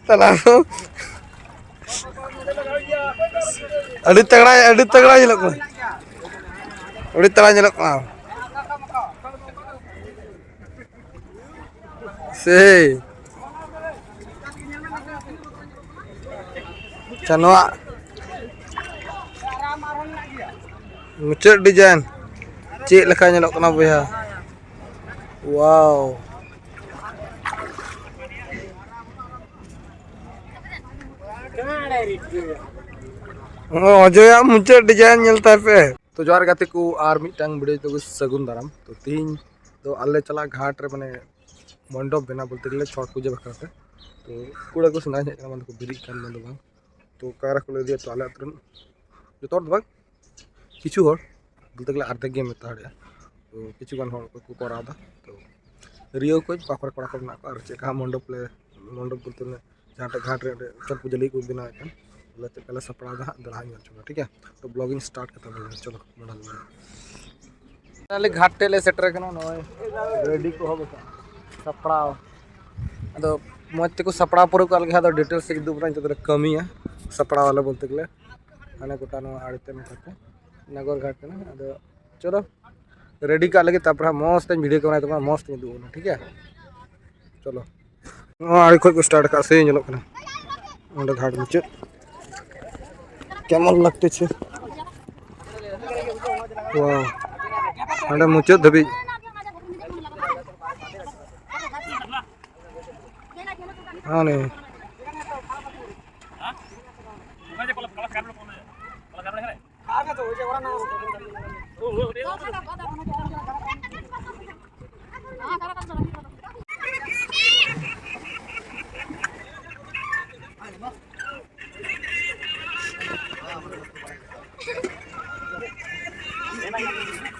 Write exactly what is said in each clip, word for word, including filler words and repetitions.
ᱛᱟᱞᱟ ᱫᱚ ᱟᱹᱰᱤ ᱛᱟᱜᱲᱟ, ᱟᱹᱰᱤ ᱛᱟᱜᱲᱟ ᱧᱮᱞᱚᱜ ᱠᱟᱱᱟ᱾ ᱟᱹᱰᱤ ᱛᱟᱜᱲᱟ ᱧᱮᱞᱚᱜ ᱠᱟᱱᱟ᱾ ᱥᱮᱭ᱾ ᱟᱪᱪᱷᱟ, ᱱᱚᱣᱟ ᱢᱩᱪᱟᱹᱫ design ᱪᱮᱫ ᱞᱮᱠᱟ ᱧᱮᱞᱚᱜ ᱠᱟᱱᱟ ᱵᱚᱭᱦᱟ? Wow᱾ ᱚᱡᱚᱭᱟᱜ ᱢᱩᱪᱟᱹᱫ design ᱧᱮᱞ ᱛᱟᱭ ᱯᱮ᱾ ᱛᱚ ᱡᱚᱦᱟᱨ ᱜᱟᱛᱮ ᱠᱚ, ᱟᱨ ᱢᱤᱫᱴᱟᱝ video ᱛᱮ ᱥᱟᱹᱜᱩᱱ ᱫᱟᱨᱟᱢ᱾ ᱛᱚ ᱛᱤᱦᱤᱧ ᱫᱚ ᱟᱞᱮ ᱪᱟᱞᱟᱜ ᱜᱷᱟᱴ ᱨᱮ, ᱢᱟᱱᱮ ᱢᱚᱱᱰᱚᱯ ᱵᱮᱱᱟᱣ ᱵᱚᱞᱛᱮ ᱜᱮᱞᱮ ᱪᱷᱚᱴ ᱯᱩᱡᱟᱹ ᱵᱟᱠᱷᱨᱟ ᱛᱮ᱾ ᱛᱚ ᱠᱚᱲᱟ ᱠᱚ ᱥᱮᱸᱫᱽᱨᱟ ᱦᱮᱡ ᱠᱟᱱᱟ, ᱢᱟᱱᱮ ᱠᱚ ᱵᱮᱨᱮᱫ ᱠᱟᱱ, ᱵᱟᱝ ᱫᱚ ᱵᱟᱝ᱾ ᱛᱚ ᱠᱟᱭᱨᱟ ᱠᱚᱞᱮ ᱤᱫᱤᱭᱟ, ᱛᱚ ᱟᱞᱮ ᱟᱹᱛᱩ ᱨᱮᱱ ᱡᱚᱛᱚ ᱦᱚᱲ ᱫᱚ ᱵᱟᱝ, ᱠᱤᱪᱷᱩ ᱦᱚᱲ ᱵᱚᱞᱛᱮ ᱜᱮᱞᱮ ᱟᱨᱫᱷᱮᱠ ᱜᱮ ᱢᱮᱛᱟ ᱫᱟᱲᱮᱭᱟᱜᱼᱟ᱾ ᱛᱚ ᱠᱤᱪᱷᱩ ᱜᱟᱱ ᱦᱚᱲ ᱠᱚ ᱠᱚᱨᱟᱣ ᱮᱫᱟ᱾ ᱛᱚ ᱨᱤᱭᱟᱹᱣ ᱠᱚ ᱚᱠᱟ ᱠᱚᱨᱮ ᱠᱚᱲᱟ ᱠᱚ ᱢᱮᱱᱟᱜ ᱠᱚᱣᱟ ᱟᱨ ᱪᱮᱫ ᱞᱮᱠᱟ ᱢᱚᱱᱰᱚᱯ ᱞᱮ, ᱢᱚᱱᱰᱚᱯ ᱵᱚᱞᱛᱮ ᱚᱱᱮ ᱡᱟᱦᱟᱸᱴᱟᱜ ᱜᱷᱟᱴ ᱨᱮ ᱚᱸᱰᱮ ᱪᱷᱚᱴ ᱯᱩᱡᱟᱹ ᱞᱟᱹᱜᱤᱫ ᱠᱚ ᱵᱮᱱᱟᱣᱮᱫ ᱠᱟᱱ, ᱵᱚᱞᱮ ᱪᱮᱫ ᱞᱮᱠᱟ ᱞᱮ ᱥᱟᱯᱲᱟᱣ ᱮᱫᱟ ᱦᱟᱸᱜ, ᱫᱮᱞᱟ ᱦᱟᱸᱜ ᱧᱮᱞ ᱦᱚᱪᱚ ᱢᱮ, ᱴᱷᱤᱠ ᱜᱮᱭᱟ? ᱛᱚ vlogging start ᱠᱟᱛᱮ ᱵᱚᱱ ᱪᱚᱞᱚ ᱢᱟᱲᱟᱝ ᱢᱟᱲᱟᱝ᱾ Finally ᱜᱷᱟᱴ ᱴᱷᱮᱡ ᱞᱮ ᱥᱮᱴᱮᱨ ᱟᱠᱟᱱᱟ, ᱱᱚᱜᱼᱚᱭ ready ᱠᱚ ᱮᱦᱚᱵ ᱟᱠᱟᱫᱟ ᱥᱟᱯᱲᱟᱣ᱾ ᱟᱫᱚ ᱢᱚᱡᱽ ᱛᱮᱠᱚ ᱥᱟᱯᱲᱟᱣ ᱯᱩᱨᱟᱹᱣ ᱠᱟᱜ ᱞᱮᱠᱷᱟᱱ ᱟᱫᱚ details ᱤᱧ ᱩᱫᱩᱜ ᱵᱚᱱᱟ, ᱱᱤᱛᱚᱜ ᱫᱚᱞᱮ ᱠᱟᱹᱢᱤᱭᱟ ᱥᱟᱯᱲᱟᱣ ᱟᱞᱮ ᱵᱚᱞᱛᱮ ᱜᱮᱞᱮ᱾ ᱦᱟᱱᱮ ᱜᱚᱴᱟ ᱱᱚᱣᱟ ᱟᱲᱮ ᱛᱮ ᱱᱚᱝᱠᱟ ᱛᱮ ᱱᱟᱜᱚᱨ ᱜᱷᱟᱴ ᱠᱟᱱᱟ᱾ ᱟᱫᱚ ᱪᱚᱞᱚ ready ᱠᱟᱜ ᱞᱟᱹᱜᱤᱫ, ᱛᱟᱨᱯᱚᱨᱮ ᱦᱟᱸᱜ ᱢᱚᱡᱽ ᱛᱮᱧ video ᱠᱚ ᱵᱮᱱᱟᱣ ᱛᱟᱵᱚᱱᱟ, ᱢᱚᱡᱽ ᱛᱮᱧ ᱩᱫᱩᱜ ᱟᱵᱚᱱᱟ, ᱴᱷᱤᱠ ᱜᱮᱭᱟ? ᱪᱚᱞᱚ᱾ ᱱᱚᱣᱟ ᱟᱲᱮ ᱠᱷᱚᱡ ᱠᱚ start ᱠᱟᱜᱼᱟ, ᱥᱮ ᱧᱮᱞᱚᱜ ᱠᱟᱱᱟ ᱚᱸᱰᱮ ᱜᱷᱟᱴ ᱢᱩᱪᱟᱹᱫ᱾ ᱠᱮᱢᱚᱱ ᱞᱟᱜᱽᱛᱮ ᱪᱷᱮ? Wow᱾ ᱦᱟᱸᱰᱮ ᱢᱩᱪᱟᱹᱫ ᱫᱷᱟᱹᱵᱤᱡ᱾ ᱦᱟᱱᱮ᱾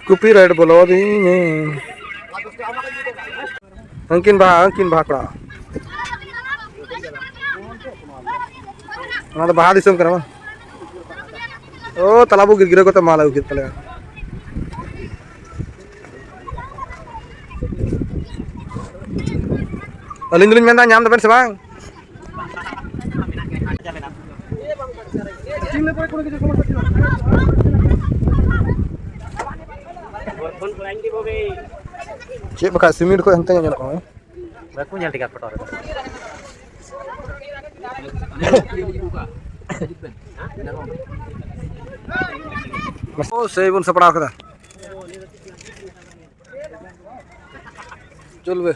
Copyright ᱵᱚᱞᱚ ᱟᱹᱫᱤᱧᱟ᱾ ᱩᱱᱠᱤᱱ ᱵᱟᱦᱟ, ᱩᱱᱠᱤᱱ ᱵᱟᱦᱟ ᱠᱚᱲᱟ᱾ ᱚᱱᱟ ᱫᱚ ᱵᱟᱦᱟ ᱫᱤᱥᱚᱢ ᱠᱟᱱᱟ ᱵᱟᱝ? ᱳ, ᱛᱟᱞᱟ ᱵᱚ ᱜᱤᱫᱽᱨᱟᱹ ᱠᱚᱛᱮ ᱢᱟᱞ ᱟᱹᱜᱩ ᱠᱮᱫ ᱛᱟᱞᱮᱭᱟ᱾ ᱟᱹᱞᱤᱧ ᱫᱚᱞᱤᱧ ᱢᱮᱱᱫᱟ, ᱧᱟᱢ ᱫᱟᱵᱮᱱ ᱥᱮ ᱵᱟᱝ? ᱪᱮᱫ ᱵᱟᱠᱷᱟᱡ ᱥᱤᱢᱮᱱᱴ ᱠᱚ ᱦᱟᱱᱛᱮ ᱧᱚᱜ ᱧᱮᱞᱚᱜ ᱠᱟᱱᱟ᱾ ᱵᱟᱠᱚ ᱧᱮᱞ ᱴᱷᱤᱠᱟ ᱯᱷᱳᱴᱳ ᱨᱮᱫᱚ᱾ ᱳ, ᱥᱮᱭ ᱵᱚᱱ ᱥᱟᱯᱲᱟᱣ ᱠᱟᱫᱟ᱾ ᱪᱚᱞ ᱵᱮ᱾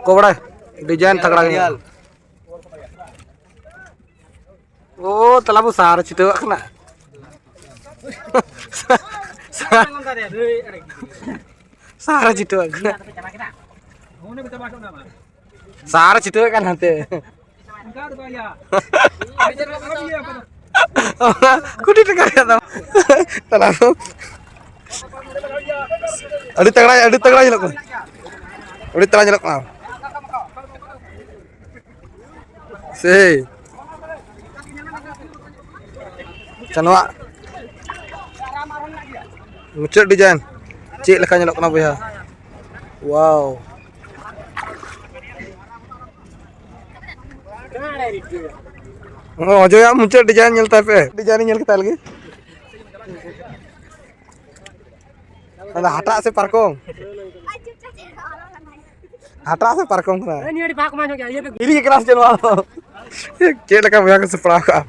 ᱠᱚᱵᱲᱟ ᱰᱤᱡᱟᱭᱤᱱ ᱛᱟᱜᱲᱟ ᱜᱮ ᱧᱮᱞᱚᱜ᱾ ᱳ, ᱛᱟᱞᱟ ᱵᱚ ᱥᱟᱨ ᱪᱷᱤᱴᱟᱹᱣᱟᱜ ᱠᱟᱱᱟ᱾ ᱥᱟᱨ ᱪᱷᱤᱴᱟᱹᱣᱟᱜ ᱠᱟᱱᱟ᱾ ᱥᱟᱨ ᱪᱷᱤᱴᱟᱹᱣᱟᱜ ᱠᱟᱱᱟ ᱦᱟᱱᱛᱮ᱾ ᱠᱳᱴᱤ ᱴᱟᱠᱟ ᱨᱮᱭᱟᱜ ᱫᱟᱢ᱾ ᱛᱟᱞᱟ ᱫᱚ ᱟᱹᱰᱤ ᱛᱟᱜᱲᱟ, ᱟᱹᱰᱤ ᱛᱟᱜᱲᱟ ᱧᱮᱞᱚᱜ ᱠᱟᱱᱟ᱾ ᱟᱹᱰᱤ ᱛᱟᱜᱲᱟ ᱧᱮᱞᱚᱜ ᱠᱟᱱᱟ᱾ ᱥᱮᱭ᱾ ᱟᱪᱪᱷᱟ, ᱱᱚᱣᱟ ᱢᱩᱪᱟᱹᱫ ᱰᱤᱡᱟᱭᱤᱱ ᱪᱮᱫ ᱞᱮᱠᱟ ᱧᱮᱞᱚᱜ ᱠᱟᱱᱟ ᱵᱚᱭᱦᱟ? ᱣᱟᱣ᱾ ᱚᱡᱚᱭᱟᱜ ᱢᱩᱪᱟᱹᱫ ᱰᱤᱡᱟᱭᱤᱱ ᱧᱮᱞ ᱛᱟᱭ ᱯᱮ᱾ ᱰᱤᱡᱟᱭᱤᱱ ᱧᱮᱞ ᱠᱮᱫ ᱛᱟᱭ ᱞᱟᱹᱜᱤᱫ᱾ ᱚᱱᱟ ᱦᱟᱴᱟᱜ ᱥᱮ ᱯᱟᱨᱠᱚᱢ? ᱦᱟᱴᱟᱜ ᱥᱮ ᱯᱟᱨᱠᱚᱢ ᱠᱟᱱᱟ? ᱱᱤᱭᱟᱹ ᱟᱹᱰᱤ ᱵᱟᱠ ᱢᱟ ᱧᱚᱜ ᱜᱮᱭᱟ, ᱤᱭᱟᱹ ᱯᱮ ᱤᱨᱤ ᱜᱮ ᱠᱟᱱᱟ ᱥᱮ ᱱᱚᱣᱟ ᱫᱚ? ᱪᱮᱫ ᱞᱮᱠᱟ ᱵᱚᱭᱦᱟ ᱠᱚ ᱥᱟᱯᱲᱟᱣ ᱠᱟᱜᱼᱟ᱾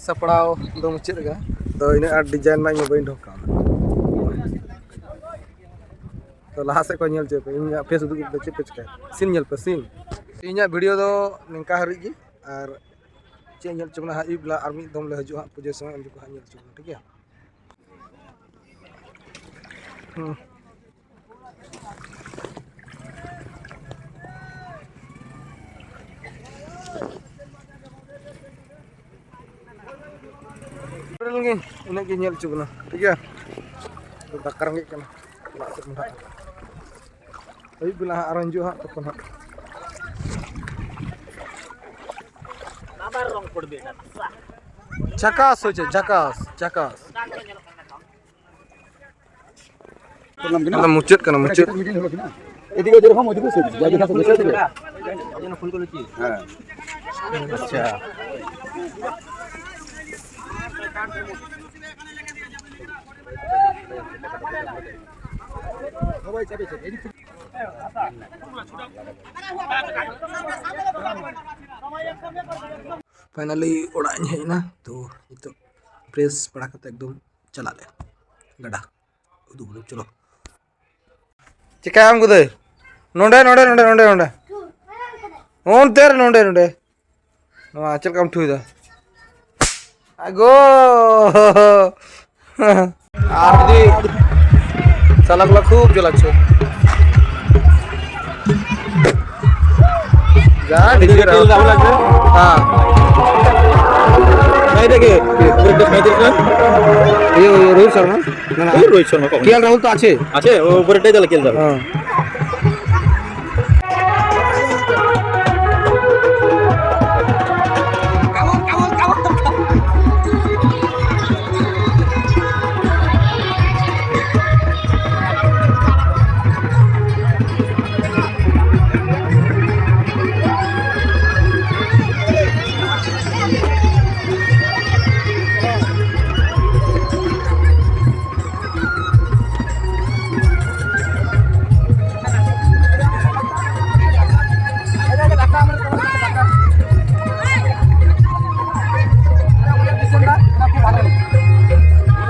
ᱥᱟᱯᱲᱟᱣ ᱫᱚ ᱢᱩᱪᱟᱹᱫ ᱨᱮᱜᱮ᱾ ᱛᱚ, ᱤᱱᱟᱹᱜ ᱟᱸᱴ ᱰᱤᱡᱟᱭᱤᱱ ᱢᱟ ᱤᱧ ᱢᱟ ᱵᱟᱹᱧ ᱰᱷᱚᱠ ᱠᱟᱜᱼᱟ᱾ ᱛᱚ, ᱞᱟᱦᱟ ᱥᱮᱫ ᱠᱚ ᱧᱮᱞ ᱦᱚᱪᱚ ᱯᱮ, ᱤᱧᱟᱹᱜ ᱯᱷᱮᱥ ᱩᱫᱩᱜ ᱩᱫᱩᱜ ᱛᱮ ᱪᱮᱫ ᱯᱮ ᱪᱤᱠᱟᱹᱭᱟ? ᱥᱤᱱ ᱧᱮᱞ ᱯᱮ, ᱥᱤᱱ᱾ ᱤᱧᱟᱹᱜ ᱵᱷᱤᱰᱤᱭᱳ ᱫᱚ ᱱᱤᱝᱠᱟ ᱦᱟᱹᱨᱤᱡ ᱜᱮ, ᱟᱨ ᱪᱮᱫ ᱧᱮᱞ ᱦᱚᱪᱚ ᱵᱚᱱᱟ ᱦᱟᱸᱜ, ᱟᱹᱭᱩᱵ ᱵᱮᱞᱟ ᱟᱨ ᱢᱤᱫ ᱫᱚᱢ ᱞᱮ ᱦᱤᱡᱩᱜᱼᱟ ᱦᱟᱸᱜ, ᱯᱩᱡᱟᱹ ᱥᱚᱢᱚᱭ ᱩᱱ ᱡᱚᱠᱷᱚᱱ ᱦᱟᱸᱜ ᱧᱮᱞ ᱦᱚᱪᱚ ᱵᱚᱱᱟ, ᱴᱷᱤᱠ ᱜᱮᱭᱟ? ᱦᱩᱸ᱾ ᱤᱱᱟᱹᱜ ᱜᱮ ᱧᱮᱞ ᱦᱚᱪᱚ ᱵᱚᱱᱟ, ᱴᱷᱤᱠ ᱜᱮᱭᱟ? ᱫᱟᱠᱟ ᱨᱮᱸᱜᱮᱡ ᱠᱟᱱᱟ, ᱚᱲᱟᱜ ᱥᱮᱫ ᱢᱚᱦᱰᱟᱜ ᱠᱟᱱᱟ᱾ ᱟᱹᱭᱩᱵ ᱵᱮᱞᱟ ᱦᱟᱸᱜ ᱟᱨᱚ ᱦᱤᱡᱩᱜᱼᱟ ᱦᱟᱸᱜ ᱛᱚᱠᱷᱚᱱ ᱦᱟᱸᱜ᱾ ᱡᱷᱟᱠᱟᱥ ᱦᱚᱭ ᱪᱮᱫ, ᱡᱷᱟᱠᱟᱥ, ᱡᱷᱟᱠᱟᱥ᱾ ᱚᱱᱟ ᱢᱩᱪᱟᱹᱫ ᱠᱟᱱᱟ, ᱢᱩᱪᱟᱹᱫ᱾ ᱮᱫᱤকে যেরকম ওদিকে সেদিকে, যার যেখানে বসে আছে। হ্যাঁ। আচ্ছা। ᱯᱷᱟᱭᱱᱟᱞᱤ ᱚᱲᱟᱜ ᱤᱧ ᱦᱮᱡ ᱮᱱᱟ᱾ ᱛᱚ ᱱᱤᱛᱚᱜ ᱯᱷᱨᱮᱥ ᱵᱟᱲᱟ ᱠᱟᱛᱮ ᱮᱠᱫᱚᱢ ᱪᱟᱞᱟᱜ ᱞᱮ ᱜᱟᱰᱟ᱾ ᱩᱫᱩᱜ ᱵᱚᱱ ᱪᱚᱞᱚ᱾ ᱪᱤᱠᱟᱭᱟᱢ ᱜᱩᱫᱟᱹᱭ? ᱱᱚᱰᱮ, ᱱᱚᱰᱮ, ᱱᱚᱰᱮ, ᱱᱚᱰᱮ, ᱱᱚᱰᱮ᱾ ᱚᱱᱛᱮ ᱨᱮ, ᱱᱚᱰᱮ, ᱱᱚᱰᱮ᱾ ᱱᱚᱣᱟ ᱪᱮᱫ ᱞᱮᱠᱟᱢ ᱴᱷᱩᱭ ᱫᱟ? ᱟᱜᱳ! ᱟᱨ ᱡᱩᱫᱤ ᱥᱟᱞᱟ ᱜᱩᱞᱟ ᱠᱷᱩᱵ ᱡᱚᱞᱟᱪᱪᱷᱮ᱾ যা, নিজে রাহুল। হ্যাঁ। এই দেখে, এই দেখে, এই দেখে। ইয়ে, ইয়ে, রোহিত শর্মা। না, না। ওই রোহিত শর্মা কখন? কে এল রাহুল তো আছে। আছে, ও উপরেটাই তাহলে কে এল রাহুল। হ্যাঁ।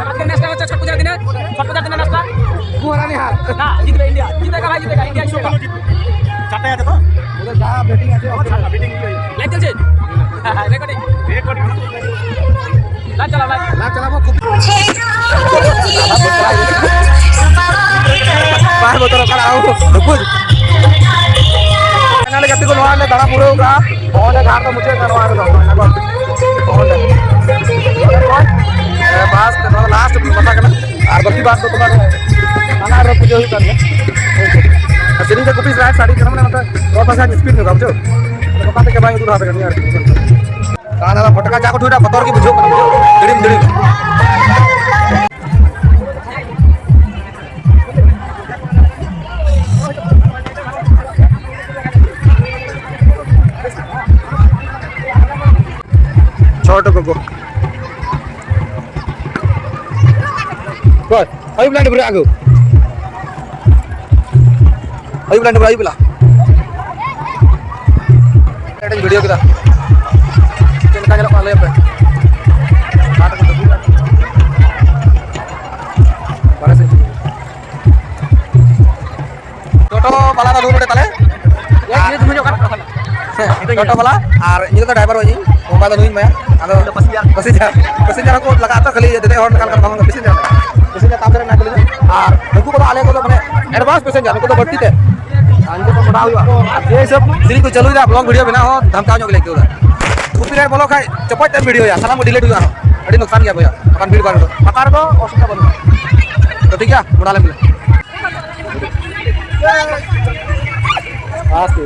আজকে ম্যাচটা হচ্ছে ছট পূজার দিনে, ছট পূজার দিনে ম্যাচটা। গুহারানি হার। না, জিতবে ইন্ডিয়া, জিতেগা ভাই, জিতেগা, ইন্ডিয়া জিতেগা। চারটায় আছে তো? ওদের যা ব্যাটিং আছে, ও, ছাড় না, ব্যাটিং কি হয়েছে? লাইভ চলছে? রেকর্ডিং। রেকর্ডিং। লাইভ চালা, লাইভ। লাইভ চালাবো, খুব। ᱵᱟᱨ ᱵᱚᱛᱚᱨᱚᱜ ᱠᱟᱱᱟ, ᱟᱵᱚ ᱱᱩᱠᱩ᱾ ᱯᱷᱟᱭᱱᱟᱞ ᱜᱟᱛᱮ ᱠᱚ ᱱᱚᱣᱟ ᱞᱮ ᱫᱟᱬᱟ ᱯᱩᱨᱟᱹᱣ ᱠᱟᱜᱼᱟ᱾ ᱚᱸᱰᱮ ᱜᱷᱟᱴ ᱫᱚ ᱢᱩᱪᱟᱹᱫ ᱮᱱᱟ, ᱱᱚᱣᱟ ᱨᱮᱫᱚ᱾ ᱚᱸᱰᱮ᱾ ᱵᱟᱥ, ᱱᱚᱣᱟ ᱞᱟᱥᱴ ᱯᱟᱛᱟ ᱠᱟᱱᱟ᱾ ᱟᱨ ᱵᱟᱹᱠᱤ ᱵᱟᱥ ᱫᱚ ᱛᱳᱢᱟᱨ ᱦᱟᱱᱟ ᱨᱮ ᱯᱩᱡᱟᱹ ᱦᱩᱭᱩᱜ ᱠᱟᱱ ᱜᱮᱭᱟ᱾ ᱟᱨ ᱥᱮᱨᱮᱧ ᱛᱮ ᱠᱚᱯᱤ ᱥᱟᱭᱤᱰ ᱥᱟᱰᱮ ᱠᱟᱱᱟ, ᱢᱟᱱᱮ ᱱᱚᱛᱮ ᱨᱚᱲ ᱯᱟᱥᱮ ᱥᱯᱤᱰ ᱧᱚᱜᱟ, ᱵᱩᱡᱷᱟᱹᱣ? ᱟᱫᱚ ᱱᱚᱝᱠᱟ ᱛᱮᱜᱮ ᱵᱟᱭ ᱩᱫᱩᱜ ᱞᱟᱦᱟ ᱠᱟᱱᱟ ᱟᱨᱠᱤ᱾ ᱟᱨ ᱚᱱᱟ ᱯᱷᱚᱴᱠᱟ ᱪᱟ ᱠᱚ ᱴᱷᱩᱭᱫᱟ, ᱵᱚᱛᱚᱨ ᱜᱮ ᱵᱩᱡᱷᱟᱹᱜ ᱠᱟᱱᱟ, ᱵᱩᱡᱷᱟᱹᱣ? ᱦᱤᱲᱤᱢ ᱦᱤᱲᱤᱢ᱾ ᱜᱚᱜᱚ᱾ ᱚᱠᱚᱭ? ᱟᱹᱭᱩᱵ ᱞᱟᱝ ᱰᱟᱹᱵᱽᱨᱟᱹᱜ ᱟᱹᱜᱩ᱾ ᱟᱹᱭᱩᱵ ᱞᱟᱝ ᱰᱟᱹᱵᱽᱨᱟᱹᱜ, ᱟᱹᱭᱩᱵ ᱵᱮᱞᱟ᱾ ᱢᱤᱫᱴᱮᱱ ᱵᱷᱤᱰᱤᱭᱳ ᱠᱮᱫᱟ᱾ ᱪᱮᱫ ᱞᱮᱠᱟ ᱧᱮᱞᱚᱜ ᱠᱟᱱᱟ ᱞᱟᱹᱭ ᱯᱮ᱾ ᱵᱟᱨᱦᱮ ᱥᱮᱫ᱾ ᱴᱳᱴᱳ ᱵᱟᱞᱟ ᱫᱚ ᱱᱩᱭ ᱱᱚᱰᱮ ᱛᱟᱞᱮ᱾ ᱤᱭᱟᱹ ᱫᱷᱩᱢᱟᱹ ᱧᱚᱜ ᱠᱟᱱᱟ᱾ ᱦᱮᱸ, ᱴᱳᱴᱳ ᱵᱟᱞᱟ ᱟᱨ ᱤᱧ ᱫᱚ ᱰᱨᱟᱭᱵᱷᱟᱨ ᱠᱟᱹᱱᱟᱹᱧ, ᱢᱳᱵᱟᱭᱤᱞ ᱫᱚ ᱱᱩᱭᱤᱧ ᱮᱢᱟᱭᱟ᱾ ᱟᱫᱚ ᱤᱧ ᱫᱚ ᱯᱮᱥᱮᱧᱡᱟᱨ᱾ ᱯᱮᱥᱮᱧᱡᱟᱨ, ᱯᱮᱥᱮᱧᱡᱟᱨ ᱦᱚᱸᱠᱚ ᱞᱟᱜᱟᱜᱼᱟ ᱛᱚ, ᱠᱷᱟᱹᱞᱤ ᱫᱮᱡᱚᱜ ᱦᱚᱲ ᱞᱮᱠᱟᱱ ᱠᱟᱛᱷᱟ ᱵᱟᱝ, ᱯᱮᱥᱮᱧᱡᱟᱨ᱾ ᱯᱮᱥᱮᱧᱡᱟᱨ ᱛᱟᱢ ᱨᱮ ᱢᱮᱱᱟᱜ ᱠᱚᱣᱟ᱾ ᱟᱨ ᱱᱩᱠᱩ ᱠᱚᱫᱚ ᱟᱞᱮ ᱠᱚᱫᱚ ᱢᱟᱱᱮ ᱮᱰᱵᱷᱟᱱᱥ ᱯᱮᱥᱮᱧᱡᱟᱨ, ᱱᱩᱠᱩ ᱫᱚ ᱵᱟᱹᱲᱛᱤ ᱛᱮ᱾ ᱟᱨ ᱱᱤᱛᱚᱜ ᱫᱚ ᱢᱚᱰᱟ ᱦᱩᱭᱩᱜᱼᱟ᱾ ᱟᱨ ᱡᱮ ᱦᱤᱥᱟᱹᱵ ᱥᱮᱨᱮᱧ ᱠᱚ ᱪᱟᱹᱞᱩᱭᱮᱫᱟ, ᱵᱞᱚᱜ ᱵᱷᱤᱰᱤᱭᱳ ᱵᱮᱱᱟᱣ ᱦᱚᱸ ᱫᱷᱟᱢᱠᱟᱣ ᱧᱚᱜ ᱜᱮᱞᱮ ᱟᱹᱭᱠᱟᱹᱣ ᱮᱫᱟ᱾ ᱠᱚᱯᱤᱨᱟᱭᱤᱴ ᱵᱚᱞᱚ ᱠᱷᱟᱡ ᱪᱚᱯᱚᱡ ᱛᱮ ᱵᱷᱤᱰᱤᱭᱳᱭᱟ, ᱥᱟᱱᱟᱢ ᱠᱚ ᱰᱤᱞᱤᱴ ᱦᱩᱭᱩᱜᱼᱟ ᱟᱨᱦᱚᱸ᱾ ᱟᱹᱰᱤ ᱱᱩᱠᱥᱟᱱ ᱜᱮᱭᱟ ᱵᱚᱭᱦᱟ, ᱵᱟᱠᱷᱟᱱ ᱵᱷᱤᱲ ᱵᱟᱝ ᱦᱩᱭᱩᱜᱼᱟ᱾ ᱯᱷᱟᱸᱠᱟ ᱨᱮᱫᱚ ᱚᱥᱩᱵᱤᱫᱷᱟ ᱵᱟᱹᱱᱩᱜᱼᱟ᱾ ᱛᱚ ᱴᱷᱤᱠ ᱜᱮᱭᱟ, ᱢᱚᱰᱟ ᱞᱮᱱ ᱜᱮᱞᱮ᱾ ᱟᱥᱛᱮ᱾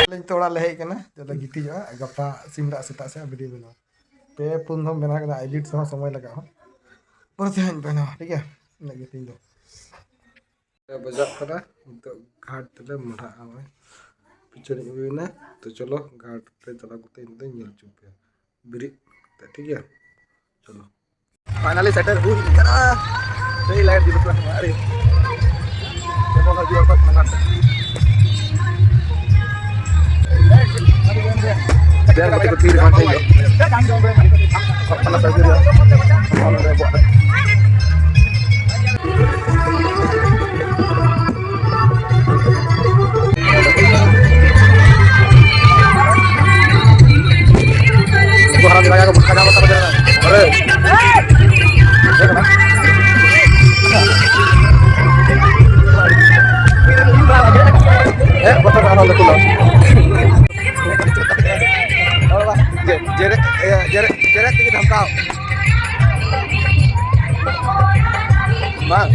ᱟᱹᱞᱤᱧ ᱛᱚ ᱚᱲᱟᱜ ᱞᱮ ᱦᱮᱡ ᱠᱟᱱᱟ, ᱱᱤᱛᱚᱜ ᱞᱮ ᱜᱤᱛᱤᱡᱚᱜᱼᱟ᱾ ᱜᱟᱯᱟ ᱥᱤᱢ ᱨᱟᱜ ᱥᱮᱛᱟᱜ ᱥᱮᱫ ᱵᱷᱤᱰᱤᱭᱳ ᱵᱮᱱᱟᱣ᱾ ᱯᱮ ᱯᱩᱱ ᱫᱷᱚᱢ ᱵᱮᱱᱟᱣ ᱠᱮᱫᱟ, ᱮᱰᱤᱴ ᱥᱚᱢᱚᱭ ᱞᱟᱜᱟᱜᱼᱟ᱾ ᱯᱚᱨᱮ ᱛᱮ ᱦᱟᱸᱜ ᱵᱮᱱᱟᱣᱟ, ᱴᱷᱤᱠ ᱜᱮᱭᱟ? ᱤᱱᱟᱹᱜ ᱜᱮ ᱛᱤᱦᱤᱧ ᱫᱚ᱾ ᱵᱟᱡᱟᱜ ᱠᱟᱱᱟ, ᱱᱤᱛᱚᱜ ᱜᱷᱟᱴ ᱛᱮᱞᱮ ᱢᱚᱰᱷᱟᱜᱼᱟ᱾ ᱱᱚᱜᱼᱚᱭ ᱯᱤᱪᱷᱟᱹ ᱨᱤᱧ ᱟᱹᱜᱩᱭᱮᱱᱟ᱾ ᱛᱚ ᱪᱚᱞᱚ, ᱜᱷᱟᱴ ᱨᱮ ᱪᱟᱞᱟᱣ ᱠᱟᱛᱮ ᱤᱧ ᱫᱚᱧ ᱧᱮᱞ ᱦᱚᱪᱚ ᱯᱮᱭᱟ᱾ ᱵᱮᱨᱮᱫ ᱠᱟᱛᱮ, ᱴᱷᱤᱠ ᱜᱮᱭᱟ᱾ ᱪᱚᱞᱚ, finally ᱥᱮᱴᱮᱨ ᱦᱩᱭ ᱠᱟᱱᱟ᱾ ᱥᱮᱭ ᱞᱟᱭᱤᱴ ᱡᱩᱞᱩᱜ ᱠᱟᱱᱟ᱾ ᱟᱨᱮ, ᱡᱮᱢᱚᱱ ᱦᱤᱡᱩᱜ ᱟᱠᱚ ᱥᱟᱢᱟᱝ ᱥᱮᱫ᱾ ᱵᱮᱨ ᱠᱟᱛᱮ ᱠᱚ ᱛᱤᱨ ᱠᱟᱱ ᱛᱟᱦᱮᱸ᱾ ᱩᱱᱠᱩ ᱦᱟᱲᱟᱢ ᱡᱟᱭᱜᱟ ᱠᱚ ᱵᱷᱩᱴᱠᱟ ᱧᱟᱢ ᱠᱟᱛᱟ ᱠᱚ ᱡᱟᱭᱜᱟ᱾ ᱟᱨᱮ᱾ ᱦᱮᱸ, ᱵᱚᱛᱚᱨ ᱟᱞᱚ ᱞᱟᱹᱴᱩ ᱞᱟᱹᱴᱩ᱾ ᱡᱮ-, ᱡᱮᱨᱮᱫ, ᱤᱭᱟᱹ, ᱡᱮᱨᱮᱫ, ᱡᱮᱨᱮᱫ ᱛᱮᱜᱮ ᱫᱷᱟᱢᱠᱟᱣ᱾ ᱵᱟᱝ᱾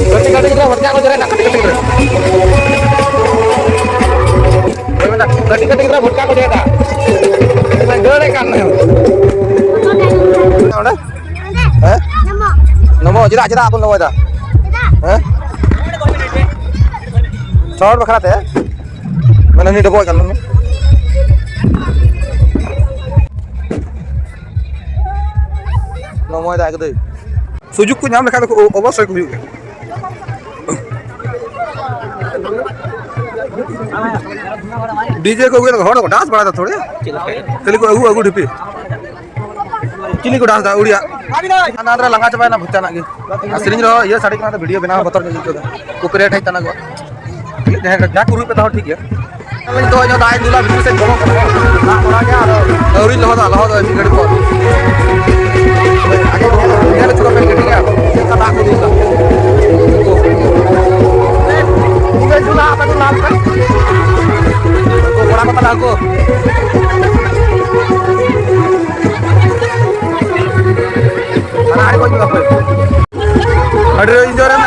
ᱠᱟᱹᱴᱤᱡ ᱠᱟᱹᱴᱤᱡ ᱜᱤᱫᱽᱨᱟᱹ ᱵᱷᱚᱴᱠᱟ ᱠᱚ ᱡᱚᱨᱟᱭᱮᱫᱟ, ᱠᱟᱹᱴᱤᱡ ᱠᱟᱹᱴᱤᱡ ᱜᱤᱫᱽᱨᱟᱹ᱾ ᱦᱳᱭ, ᱢᱮᱱᱫᱟ, ᱠᱟᱹᱴᱤᱡ ᱠᱟᱹᱴᱤᱡ ᱜᱤᱫᱽᱨᱟᱹ ᱵᱷᱚᱴᱠᱟ ᱠᱚ ᱡᱚᱨᱟᱭᱮᱫᱟ᱾ ᱫᱟᱹᱲᱮᱫ ᱠᱟᱱ ᱛᱟᱦᱮᱸ᱾ ᱚᱸᱰᱮ? ᱦᱮᱸ? ᱱᱚᱢᱚ, ᱪᱮᱫᱟᱜ, ᱪᱮᱫᱟᱜ ᱵᱚᱱ ᱱᱚᱢᱚᱭᱮᱫᱟ? ᱦᱮᱸ? ᱥᱚᱨᱴ ᱵᱟᱠᱷᱨᱟ ᱛᱮ? ᱢᱟᱱᱮ ᱩᱱᱤ ᱰᱚᱵᱚᱜ ᱠᱟᱱ ᱛᱟᱦᱮᱸ᱾ ᱱᱚᱢᱚᱭᱮᱫᱟ ᱮᱠᱫᱚᱢ᱾ ᱥᱩᱡᱳᱜᱽ ᱠᱚ ᱧᱟᱢ ᱞᱮᱠᱷᱟᱱ ᱫᱚ ᱚᱵᱚᱥᱥᱳᱭ ᱠᱚ ᱦᱩᱭᱩᱜ ᱜᱮᱭᱟ᱾ ᱰᱤᱡᱮ ᱠᱚ ᱟᱹᱜᱩᱭᱟ, ᱦᱚᱲ ᱫᱚᱠᱚ ᱰᱟᱱᱥ ᱵᱟᱲᱟᱭᱮᱫᱟ ᱛᱷᱚᱲᱮ᱾ ᱠᱷᱟᱹᱞᱤ ᱠᱚ ᱟᱹᱜᱩ, ᱟᱹᱜᱩ ᱰᱷᱤᱯᱤ᱾ ᱪᱤᱞᱤ ᱠᱚ ᱰᱟᱱᱥ ᱫᱟ ᱩᱲᱤᱭᱟ? ᱟᱱᱟᱴ ᱨᱮ ᱞᱟᱸᱜᱟ ᱪᱟᱵᱟᱭᱮᱱᱟ ᱵᱷᱩᱛᱟᱱᱟᱜ ᱜᱮ᱾ ᱟᱨ ᱥᱮᱨᱮᱧ ᱨᱮᱦᱚᱸ ᱤᱭᱟᱹ ᱥᱟᱰᱮ ᱠᱟᱱᱟ, ᱛᱚ ᱵᱷᱤᱰᱤᱭᱳ ᱵᱮᱱᱟᱣ ᱵᱚᱛᱚᱨ ᱧᱚᱜ ᱟᱹᱭᱠᱟᱹᱣ ᱫᱟ᱾ ᱠᱚᱯᱤᱨᱟᱭᱤᱴ ᱦᱮᱡ ᱛᱟᱱᱟ ᱠᱚ᱾ ᱡᱟᱦᱟᱸ ᱠᱚ ᱨᱩᱭ ᱯᱮ ᱛᱟᱦᱚᱸ ᱴᱷᱤᱠ ᱜᱮᱭᱟ᱾ ᱱᱤᱛᱚᱜ ᱤᱧ ᱫᱟᱜ ᱤᱧ ᱫᱩᱞᱟ, ᱵᱷᱤᱛᱨᱤ ᱥᱮᱫ ᱵᱚᱞᱚᱜ ᱠᱟᱱᱟ᱾ ᱫᱟᱜ ᱛᱷᱚᱲᱟ ᱜᱮ, ᱟᱫᱚ ᱟᱹᱣᱨᱤᱧ ᱞᱚᱦᱚᱫᱟ, ᱞᱚᱦᱚᱫᱚᱜ ᱢᱤᱫ ᱜᱷᱟᱹᱲᱤᱡ ᱯᱚᱨ᱾ ᱟᱜᱮ ᱧᱮᱞ ᱦᱚᱪᱚ ᱠᱟᱯᱮ ᱠᱟᱹᱴᱤᱡ ᱜᱟᱱ, ᱪᱮᱫ ᱞᱮᱠᱟ ᱫᱟᱜ ᱠᱚ ᱫᱩᱞ ᱫᱟ᱾ ᱤᱧ ᱫᱚᱧ ᱫᱩᱞᱟ, ᱟᱯᱮ ᱫᱚ ᱞᱟᱦᱟ ᱯᱮ᱾ ᱩᱱᱠᱩ ᱠᱚᱲᱟ ᱠᱚ ᱛᱟᱞᱮ ᱦᱟᱹᱠᱩ᱾ ᱦᱟᱱᱟ ᱟᱲᱮ ᱠᱷᱚᱡ ᱫᱩᱞ ᱟᱯᱮ᱾ ᱟᱹᱰᱤ ᱡᱳᱨ ᱮᱢ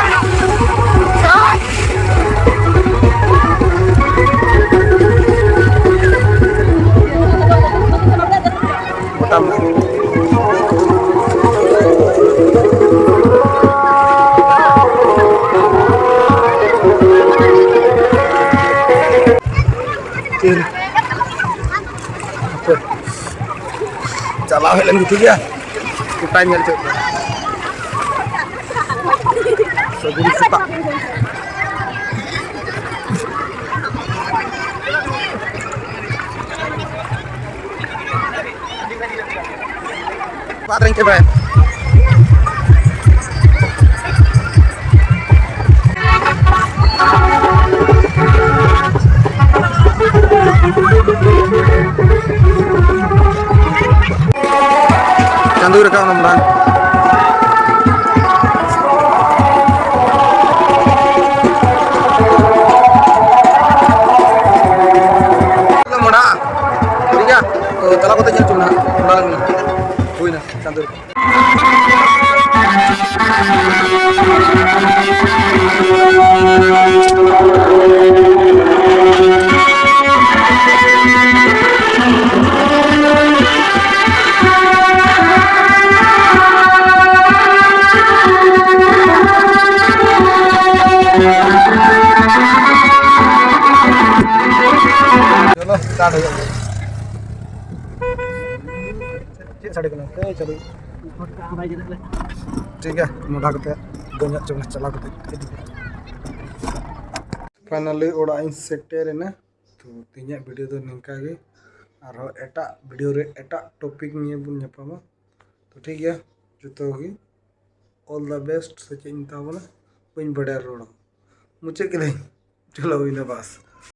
ᱪᱟᱞᱟᱣ ᱦᱮᱡ ᱞᱮᱱ ᱜᱮ ᱴᱷᱤᱠ ᱜᱮᱭᱟ᱾ ᱜᱚᱴᱟᱭ ᱧᱮᱞ ᱦᱚᱪᱚᱭᱮᱫ ᱠᱚᱣᱟ᱾ ᱥᱟᱹᱜᱩᱱ ᱥᱮᱛᱟᱜ᱾ ᱵᱟᱫᱽ ᱨᱮᱧ ᱪᱟᱵᱟᱭᱟ᱾ ᱪᱟᱸᱫᱳᱭ ᱨᱟᱠᱟᱵ ᱮᱱᱟ ᱢᱟᱲᱟᱝ᱾ ᱢᱟᱲᱟᱝ᱾ ᱴᱷᱤᱠ ᱜᱮᱭᱟ, ᱛᱚ ᱪᱟᱞᱟᱣ ᱠᱟᱛᱮ ᱧᱮᱞ ᱦᱚᱪᱚ ᱢᱮ ᱦᱟᱸᱜ᱾ ᱢᱟᱲᱟᱝ ᱦᱩᱭᱱᱟ ᱪᱟᱸᱫᱳ ᱨᱟᱠᱟᱵ᱾ ᱪᱚᱞᱚ, start ᱦᱩᱭᱩᱜ ᱜᱮ᱾ ᱪᱮᱫ ᱥᱟᱰᱮ ᱠᱟᱱᱟ? ᱦᱮᱸ, ᱪᱟᱹᱞᱩ᱾ ᱴᱷᱤᱠ ᱜᱮᱭᱟ, ᱢᱚᱰᱷᱟ ᱠᱟᱛᱮ ᱫᱚ ᱧᱚᱜ ᱪᱚᱝ ᱪᱟᱞᱟᱣ ᱠᱟᱛᱮ᱾ Finally ᱚᱲᱟᱜ ᱤᱧ ᱥᱮᱴᱮᱨ ᱮᱱᱟ᱾ ᱛᱚ ᱛᱮᱦᱮᱧᱟᱜ video ᱫᱚ ᱱᱤᱝᱠᱟ ᱜᱮ, ᱟᱨᱦᱚᱸ ᱮᱴᱟᱜ video ᱨᱮ ᱮᱴᱟᱜ topic ᱱᱤᱭᱮ ᱵᱚᱱ ᱧᱟᱯᱟᱢᱟ᱾ ᱛᱚ ᱴᱷᱤᱠ ᱜᱮᱭᱟ, ᱡᱚᱛᱚ ᱜᱮ all the best ᱥᱮ ᱪᱮᱫ ᱤᱧ ᱢᱮᱛᱟ ᱵᱚᱱᱟ, ᱵᱟᱹᱧ ᱵᱟᱰᱟᱭᱟ ᱨᱚᱲ᱾ ᱢᱩᱪᱟᱹᱫ ᱠᱮᱫᱟᱹᱧ, ᱪᱚᱞᱚ ᱦᱩᱭᱱᱟ ᱵᱟᱥ᱾